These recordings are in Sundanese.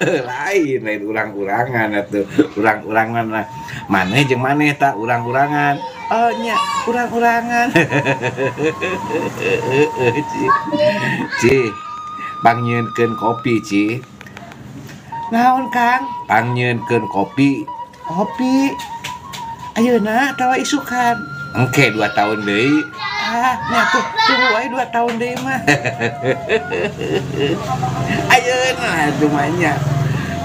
Lain lain urang-urangan atuh. Urang-urangan maneh jeung maneh ta urang-urangan. Oh nya urang-urangan. Ci, pangnyieunkeun kopi, Ci. Naon, Kang? Pangnyieunkeun kopi. Kopi. Ayeuna atawa isukan? Engke 2 tahun deui. Ah, nya tuh tunggu wae 2 tahun deui mah. Ayeuna atuh mah nya.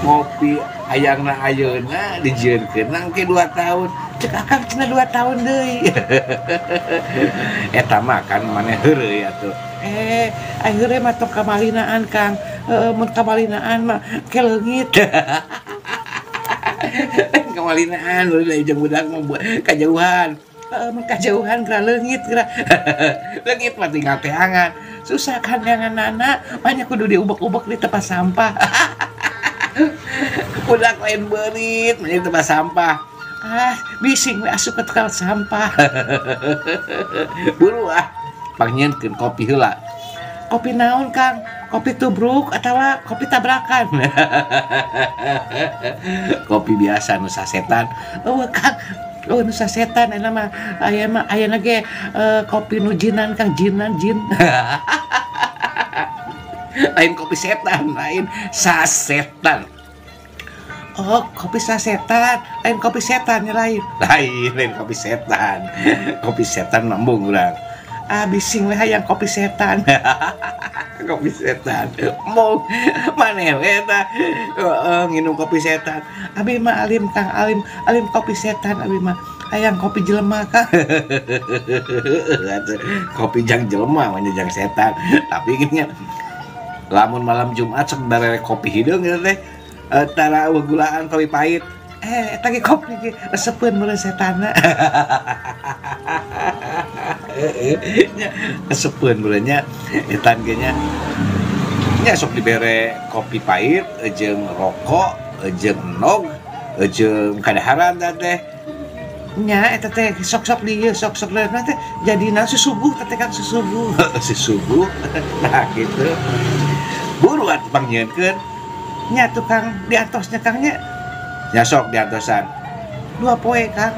Ngopi hayangna ayeuna dijieunkeun engke 2 tahun. Cek akang cenah 2 tahun deui. Eta mah kan maneh heureuy atuh. Ai heureuy mah tong kamalinaan, Kang. Heeh, mun kamalinaan mah ke leungit. Kamalinaan leulah jeung budak mah kajauhan. Heeh, mun kajauhan geura leungit geura. Leungit mah tinggal teangan. Susah kan neanganana, banyak kudu diubek-ubek di tempat sampah. Budak lain beurit mah di tempat sampah. Ah, bising we asup ke tukang sampah. Buru ah, pangnyieunkeun kopi heula. Kopi naon, Kang? Kopi tubruk atawa kopi tabrakan? Kopi biasa nu sasetan. Eueuh, Kang. Oh, nu sasetan eta mah aya mah ayeuna ge kopi nu jinan, Kang, jinan jin. Lain kopi setan, lain sasetan. Oh, kopi sasetan, lain kopi setan ya lain. Lain, lain kopi setan. Kopi setan nembung urang. Ah, bising we hayang kopi setan. Kopi setan. Mau maneh we eta nginum kopi setan. Abi mah alim, Kang, alim, alim kopi setan abi mah. Hayang kopi jelema, Kang. Kopi jang jelema mah jang setan. Tapi gini lamun malam Jumat sok barere kopi hideung gitu teh. Tara eueuh gulaan kopi pahit. Eta ge kopi ge resepeun meureun setanna. Nya resepeun meureun nya etan ge nya. Nya sok dibere kopi pahit jeung rokok jeung endog jeung kadaharan teh. Nya eta teh sok-sok di ieu sok-sok lain teh jadina susubuh teh Kang, susubuh. Susubuh. Nah gitu. Buru atuh pangnyieunkeun. Nya tukang diantosnya, Kang, nya. Nya sok diantosan. 2 poe, Kang.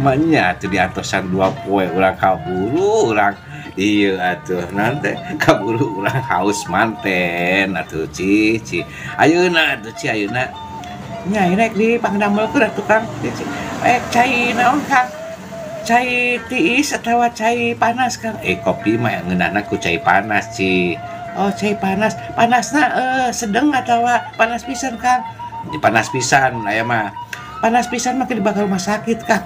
Manya atuh diantosan 2 poe urang kaburu urang ieu atuh nanti kaburu urang haus manten atuh Ci, Ci. Ayeuna atuh Ci, ayeuna. Nya rek di pangdamelkeun atuh, Kang. Cai naon, Kang? Cai tiis atawa cai panas, Kang? Kopi mah ngeunahna ku cai panas, Ci. Oh, cai panas. Panasna sedeng atawa panas pisan, Kang? Panas pisan aya mah. Panas pisan mah dibawa ke rumah sakit, Kang.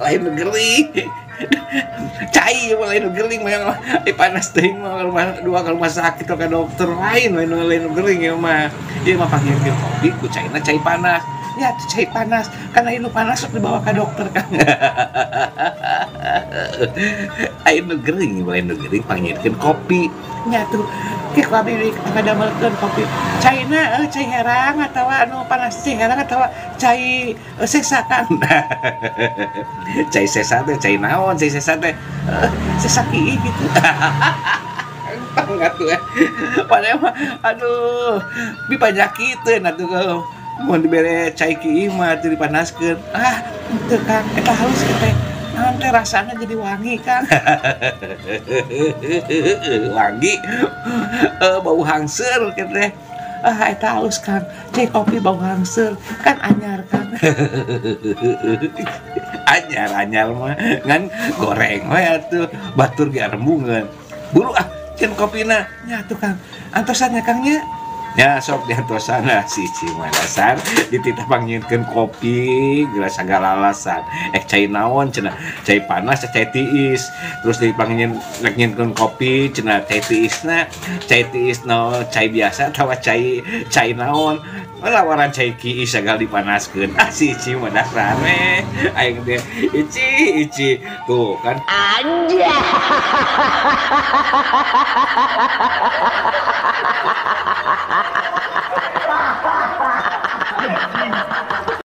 Lain gering. Cai mah lain gering mah panas teuing mah dua ke rumah sakit atau ke dokter lain lain lain gering ya mah. Ieu mah panggilkeun kopi ku caina cai panas. Ya cai panas karena ini panas sok dibawa ke dokter, Kang. Ayo nu gering lain nu gering panggilkeun kopi. Nya tuh ke ku abi ngadamelkeun kopi. Caina cai herang atawa anu panas cai herang atawa cai sesa, Kang. Cai sesa teh cai naon cai sesa teh? Sesa kiih gitu. Banget tuh. Padahal mah aduh bi panyakiteun atuh mun dibere cai kiih mah atuh dipanaskeun. Ah, henteu, Kang, eta halus teh. Naon teh rasana jadi wangi, Kang. Wangi. Bau hangseur kitu teh. Ah, eta halus, Kang. Cai kopi bau hangseur kan anyar, Kang. Anyar anyar mah ngan goreng we atuh batur ge rembungeun. Buru ah cien kopina. Nya atuh, Kang. Antosan nya, Kang, nya. Nya sok diantosan si Ci mah dasar dititah pangnyieunkeun kopi geura sagala alasan. Cai naon cenah? Cai panas cai tiis. Terus dipangnyieun rek nyieunkeun kopi cenah cai tiisna, cai tiis no cai biasa atawa cai cai naon. Lawaran cai kiis sagala dipanaskeun. Ah si Ci mah dasar we. Aing teh Ici Ici tuh kan. Anjay.